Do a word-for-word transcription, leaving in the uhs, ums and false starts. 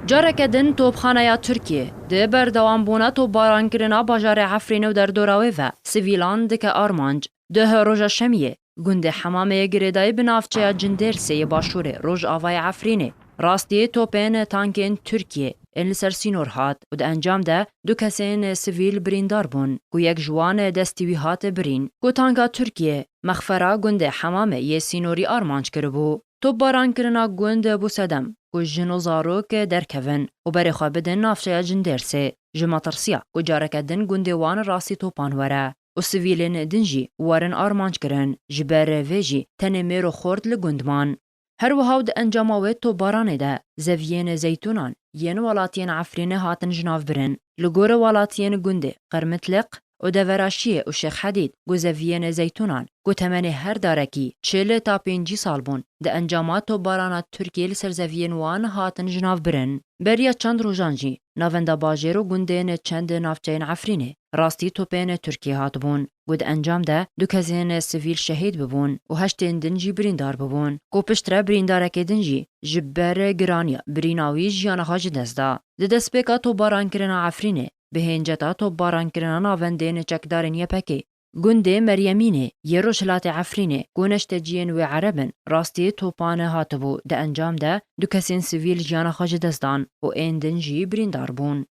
Careke din topxaneya Tirkiyê di berdewambûna topbarankirina bajarê Efrînê û derdora wê ve sivîlan dike armanc. Di roja Şemiyê gundê Hemamê yê girêdayî bi navçeya Cindêrsê yê başûrê rojavayê Efrînê rastî topên tankên Tirkiyê ên li ser sînor hat û di encam de du kesên sivîl birîndar bûn, ku yek ji wan destî wî hat birîn, ku tanka Tirkiyê mexfera gundê Hemamê yê sînorî armanc kiribû. Topbarankirina gund bû sedem ku jin û zarok derkevin û berê xwe bidin navçeya Cindêrsê, ji metirsiya ku careke din gundê wan rastî topan were û sivîlên din jî werin armanc kirin. Ji ber vê jî tenê mêr û xort li gund man. Her wiha û di encama wê topbaranê de zeviyên zeytûnan yên welatiyên Efrînê hatin jinavbirin. Li gorî welatiyên gundê Qermitliq û Devera Şiyê û Şêx Hedîd, ku zeviyên zeytûnan ku temenê her darekî çil ta pêncî sal bûn, di encama topbarana Tirkiyê li ser zeviyên wan hatin jinavbirin. Beriya çend rojan jî navenda bajêr û gundên çend navçeyên Efrînê rastî topên Tirkiyê hatibûn, ku di encam de du kesên sivîl şehîd bibûn û heştên din jî birîndar bibûn, ku piştre birîndarekê din jî ji ber giraniya birîna wî jiyana xwe ji dest da. Di destpêka topbarankirina Efrînê, bi hênceta topbarankirina navendên çekdarên Y P G, gundê Meryemînê yê rojhilatê Efrînê, ku neşteciyên wê ereb in, rastî topan hatibû, di encam de du kesên sivîl jiyana xwe ji dest dan û ên din jî birîndar bûn.